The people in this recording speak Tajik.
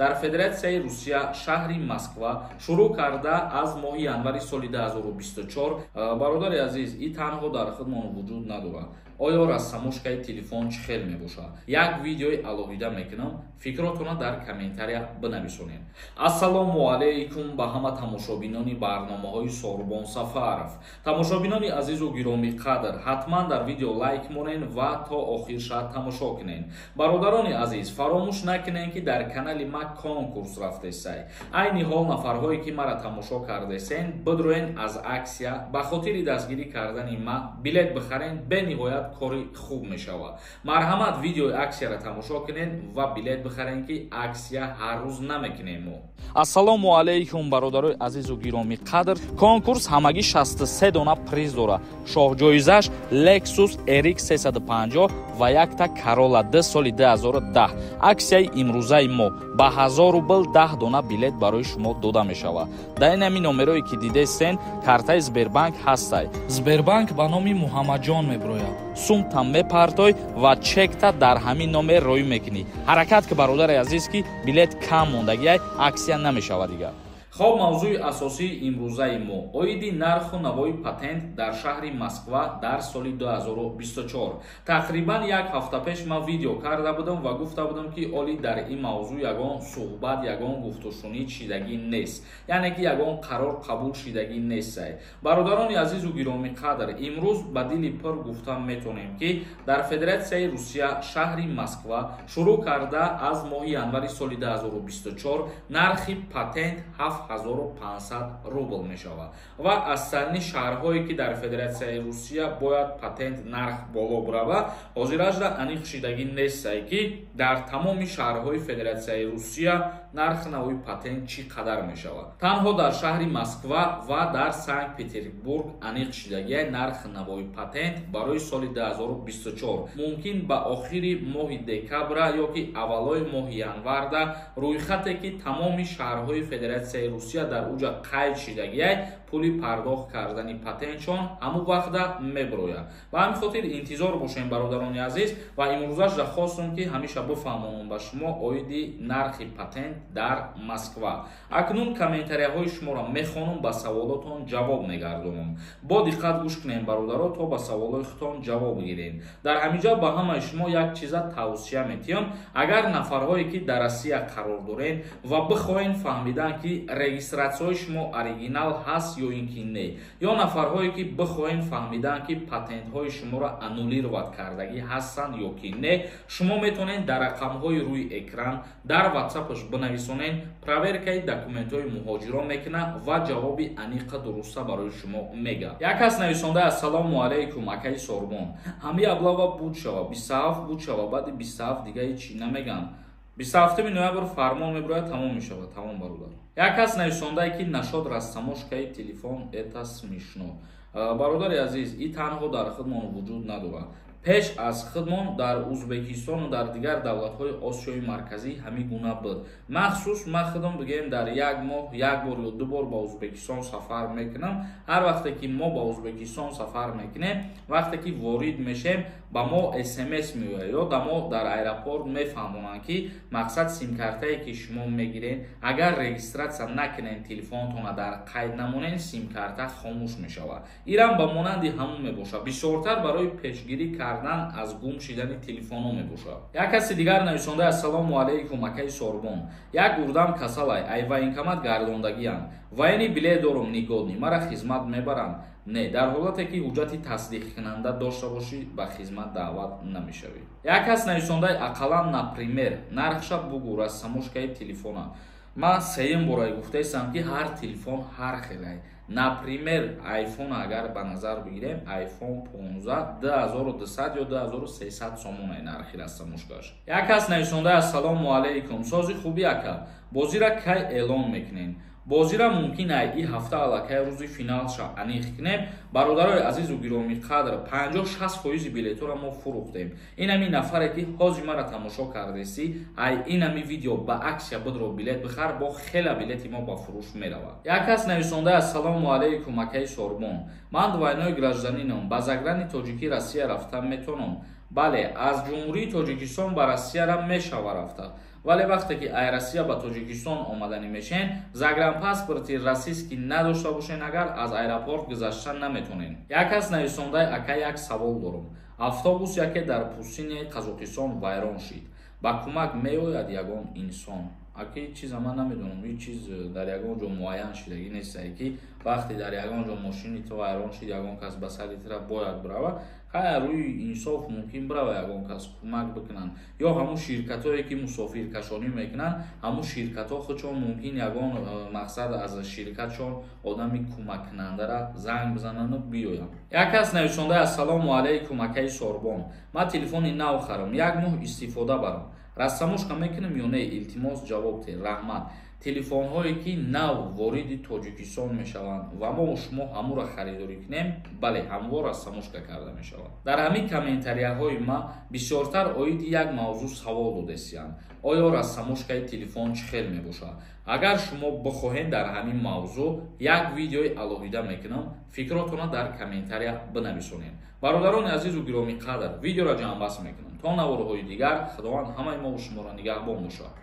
Дар Федератсияи Русия, шаҳри Москва, шурӯъ карда аз моҳи январи соли 2024. Бародари азиз, и танҳо дар худмон вуҷуд надорад. Оё растаможкаи телефон чӣ хел мебошад? Як видеои алоҳида мекунам, фикротона дар комментария бинависонед. Ассалому алайкум ба ҳама тамошобинони барномаҳои Сорбон Сафаров. Тамошобинони азизу гиромиқадр, ҳатман дар видео лайк монен ва то охирша тамошо кунен. Бародарони азиз, фаромӯш накунен, ки дар канали ма конкурс рафтесай. Айни ҳол нафарҳое, ки мара тамошо кардесен, бидроен, аз аксия ба хотири дастгирӣ кардани ма билет бихарен, бениҳоят кори хуб мешавад. Марҳамат, видеои аксияро тамошо кунед ва билет бихарен, ки аксия ҳар рӯз намекунем мо. Ассалому алайкум, бародарои азизу гиромиқадр. Конкурс ҳамагӣ 63 дона приз дорад. Шоҳҷоизаш Lexus RX 350 ва якта Corolla D соли 2010. Аксияи имрӯзаи мо ба 1000 рубл 10 дона билет барои шумо дода мешавад. Дар ин ҳами номерое, ки дидестен, картаи Сбербанк ҳастай. Сбербанк ба номи Муҳаммадҷон мебирояд. Сумта мепартой ва чекта дар ҳамин номер роӣ мекунӣ. Ҳаракат ки, бародари азиз, ки билет кам мондагиай, аксия намешавад дигар. Хоб, мавзӯи асосии имрӯзаи мо оиди нарху навои патент дар шаҳри Москва дар соли 2024. Тақрибан як ҳафта пеш ман видео карда будам ва гуфта будам, ки оли дар ин мавзӯъ ягон суҳбат, ягон гуфтушунид шидагӣ нест, яъне ки ягон қарор қабул шидагӣ нестай. Бародарони азизу гиромиқадр, имрӯз ба дили пур гуфта метонем, ки дар Федератсияи Русия, шаҳри Москва, шурӯъ карда аз моҳи январи соли 2024 нархи патент 7500 рубл мешавад ва остальные шаҳрҳое, ки дар Федератсияи Русия бояд патент нарх боло бирава, ҳозиражда аниқ шидагӣ нестай, ки дар тамоми шаҳрҳои Федератсияи Русия нархи навои патент чӣ қадар мешавад. Танҳо дар шаҳри Москва ва дар Санкт Петербург аниқ шидагиай нархи навои патент барои соли 2024. Мумкин, ба охири моҳи декабра ё ки аввалои моҳи январда рӯйхате, ки тамоми шаҳрҳои Федератсияи Русия дар уҷа қайд шидагиай, пули пардохт кардани патентшон ҳамун вақта мебирояд. Ба ҳамин хотир интизор бошем, бародарони азиз. Ва имрӯзашда хостум, ки ҳамеша бифаҳмонам ба шумо оиди нархи патент дар Москва. Акнун комментарияҳои шуморо мехонам, ба саволотон ҷавоб мегардонам. Бо диққат гӯш кунем, бародаро, то ба саволои худтон ҷавоб гирем. Дар ҳамин ҷа ба ҳамаи шумо як чиза тавсия метиҳам: агар нафарҳое, ки дар Россия қарор доред ва бихоҳед фаҳмидан, ки регистратсияҳои шумо оригинал ҳаст ё ин ки не, ё нафарҳое, ки бихоҳед фаҳмидан, ки патентҳои шуморо аннулировать кардагӣ ҳастанд ё ки не, шумо метавонед дар рақамҳои рӯи экран дар ватсапаш бинависонед. Проверкаи документҳои муҳоҷирон мекунад ва ҷавоби аниқа дуруста барои шумо мега. Як кас нависонда: «Ассалому алайкум, акаи Сорбон, ҳами облава буд шава, 27 буд шава, баъди 27 дига ҳечи намеган». 27 ноябр фармон мебирояд, тамом мешавад, тамом, бародар. Як кас нависондае, ки насчёт растаможкаи телефон это смешно. Бародари азиз, и танҳо дар худмон вуҷуд надорад. Пеш аз худмон дар Узбекистону дар дигар давлатҳои Осиёи Марказӣ ҳамин гуна буд. Махсус ман худам, бигӯем, дар як моҳ як бор ё ду бор ба Узбекистон сафар мекунам. Ҳар вақте ки мо ба Узбекистон сафар мекунем, вақте ки ворид мешем, ба мо СМС меояд ё да мо дар аэропорт мефаҳмонанд, ки мақсад симкартае, ки шумо мегиред, агар регистратсия накунед, телефонтона дар қайд намонед, симкарта хомӯш мешавад. Ирам ба монанди ҳамун мебошад, бисёртар барои пешгирӣ кардан аз гум шидани телефонҳо мебошад. Як каси дигар нависонда: «Ассалому алайкум, акаи Сорбон, як гурдам касалай, ай военкомат гардондагиам, военный билет дорум, негодный, мара хизмат мебаранд?» Не, дар ҳолате ки ҳуҷҷати тасдиқкунанда дошта бошӣ, ба хизмат даъват намешавӣ. Як кас нависондаи: «Ақаллан, например, нархша бугӯ растаможкаи телефона». Ман сеюм бора гуфтаистам, ки ҳар телефон ҳар хелай. Например, айфон агар ба назар бигирем, айфон 15 2200 ё 2300 сомонай нархи растаможкаш. Як кас нависондаи: «Ассалому алайкум, сози хуби, ака, бозира кай эълон мекунем?» Бозира мумкин ай и ҳафта аллакай рӯзи финалша аниқ кунем. Бародарои азизу гиромиқадр, 50-60 фоизи билетҳоро мо фурӯхтем. Инами нафаре, ки ҳози мара тамошо кардесӣ, ай инами видео ба аксия будро, билет бихар, бо хела билети мо ба фурӯш меравад. Як кас нависонда: «Ассалому алайкум, акаи Сорбон, ман двойной гражданином, ба заграни тоҷикӣ Россия рафтан метонам?» Бале, аз Ҷумҳурии Тоҷикистон ба Россияра мешава рафта. Вале вақте ки ай Россия ба Тоҷикистон омаданӣ мешен, загранпаспорти российский надошта бошен, агар аз аэропорт гузашта наметонен. Як кас нависондаи: ака, як савол дорам. Автобус яке дар пустыняи Қазоқистон вайрон шид, ба кӯмак меояд ягон инсон? Ака, ҳеҷ чиза ман намедонам, ҳеҷ чиз дар ягон ҷо муайян шидагӣ нестае, ки вақте дар ягон ҷо мошини ту вайрон шид, ягон кас ба сари тира бояд бирава. Хай, рӯи инсоф мумкин бирава, ягон кас кӯмак бикунанд, ё ҳамун ширкатҳое ки мусофиркашонӣ мекунанд, ҳамун ширкатҳо худшон мумкин ягон мақсад аз ширкатшон одами кӯмаккунандара занг бизанану биёянд. Як кас нависонда: ассалому алайкум, акаи Сорбон, ман телефони нав харам, як моҳ истифода барам, растаможка мекунем ё не? Илтимос, ҷавоб те, раҳмат. Телефонҳое ки нав вориди Тоҷикистон мешаванд ва мо шумо ҳамура харидорӣ кунем, бале, ҳамво растаможка карда мешавад. Дар ҳамин комментарияҳои ма бисёртар оиди як мавзӯъ савол додесиянд: оё растаможкаи телефон чӣ хел мебошад? Агар шумо бихоҳед, дар ҳамин мавзӯъ як видеои алоҳида мекунам. Фикротонро дар комментария бинависонед. Бародарони азизу гиромиқадр, видеоро ҷамъбаст мекунам. То наворҳои дигар, Худованд ҳамаи мову шуморо нигаҳбон бошад.